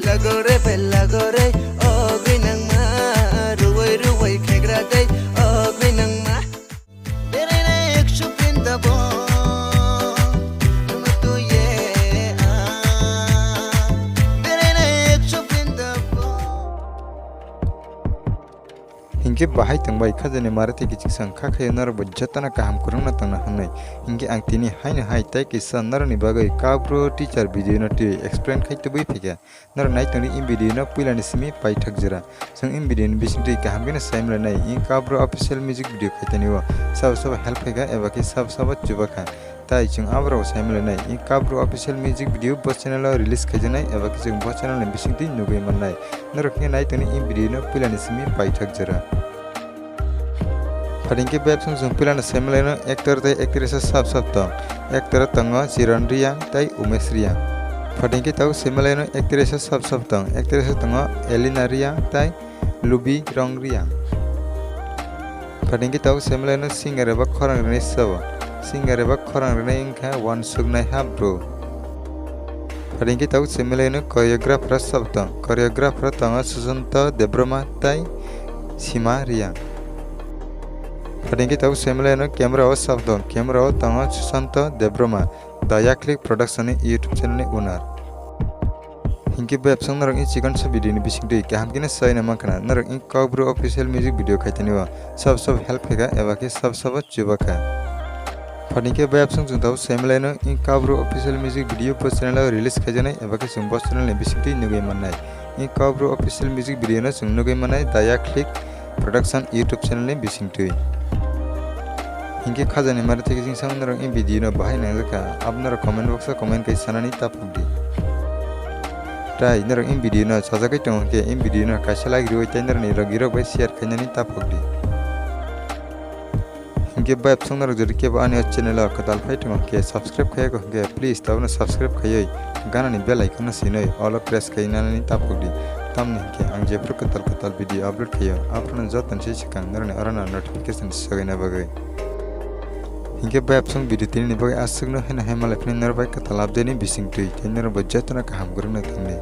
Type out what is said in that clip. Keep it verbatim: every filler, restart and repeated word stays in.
Lagore be lagore, o gwi nangma, ruwai ruwai khegra dei, o gwi nangma. Berai na ekso Brindabon, nungno tuye a. Berai na ekso Brindabon. Hinkhe bahai tongbai khajani mare tei kichik sang kha khe norok bo jotono kaham kwrwngno tongna hwnwi. Hinkhe ang tini haino hai tei kisa norokni bagwi Kaubru teacher video no twi explain khai tubui phaikha. Norok nai tongdi in video no puilani simi paithak jora. Chwng in video ni bisingtwi kaham kheno sai mwnai in Kaubru official music video khaitani o sabo sabo help khaikha eba khe sabo sabo chubakha. Tai chwng aborok sai mwnai in Kaubru official music video bo channel o release khaijaknai eba khe chwng bo channel ni bisingtwi nugwi mannai. Norok khe nai tongdi in video no puilani simi paithak jora. Phatingkhe bebsong chwng puilano sai mwnai no actor tei actress o sap sap tong. Actor o tongo Chiron Reang tei Umesh Reang. Phatingkhe tabuk sai mwnai no actress o sap sap tong. Actress o tongo Elina Reang tei Lubi Rong Reang. Phatingkhe tabuk sai mwnai no singer eba khorang rwnai sabo. Singer eba khorang rwnai wngkha wansuknai ha bro. Phatingkhe tabuk sai mwnai no choreographer o sabo tong. Choreographer o tongo Susanto Debbarma tei Sima Reang. Phatingkhe tabuk sai mwnai no camera o sabo tong. Camera o tongo Susanto Debbarma, The Yaklik Production ni YouTube channel ni owner. Hinkhe bebsong norok in chikon sa video ni bisingtwi kaham kheno sai na mankha na norok in Kaubru official music video khaitani o sab sab help khaikha eba khe sab sabo chubakha. Phatingkhe bebsong chwng tabuk sai mwnai no in Kaubru official music video bo channel o release khaijaknai eba khe chwng bo channel ni bisingtwi nugwi mannai. In Kaubru official music video no chwng nugwi mannai The Yaklik Production YouTube channel ni bisingtwi. Hinkhe khajani mare tei kiching sang norok in video no bahai nangjakha abo norok comment box o comment khai sanani taphok di. Tai norok in video no chajagwi tongo hinkhe in video no kaisa like riwi tei norok ni rogwi rok bai share khainani taphok di. Hinkhe bebsong norok jodi kebo ani o channel o kwtal phai tongo hinkhe subscribe khaiya kho hinkhe please tabukno subscribe khaiwi ganani bell icon no sinwi all o press khai nanani taphok di. Tamni hinkhe ang jephru kwtal kwtal video upload khaio aphano joto ni se swkang norokni oro no notification sogwina bagwi. Hinkhe bebsong video tini ni bagwi aswkno heno hai malai phini norok bai kwtal update ni bisingtwi tei norok bai jotono kaham kwrwngno thangdi.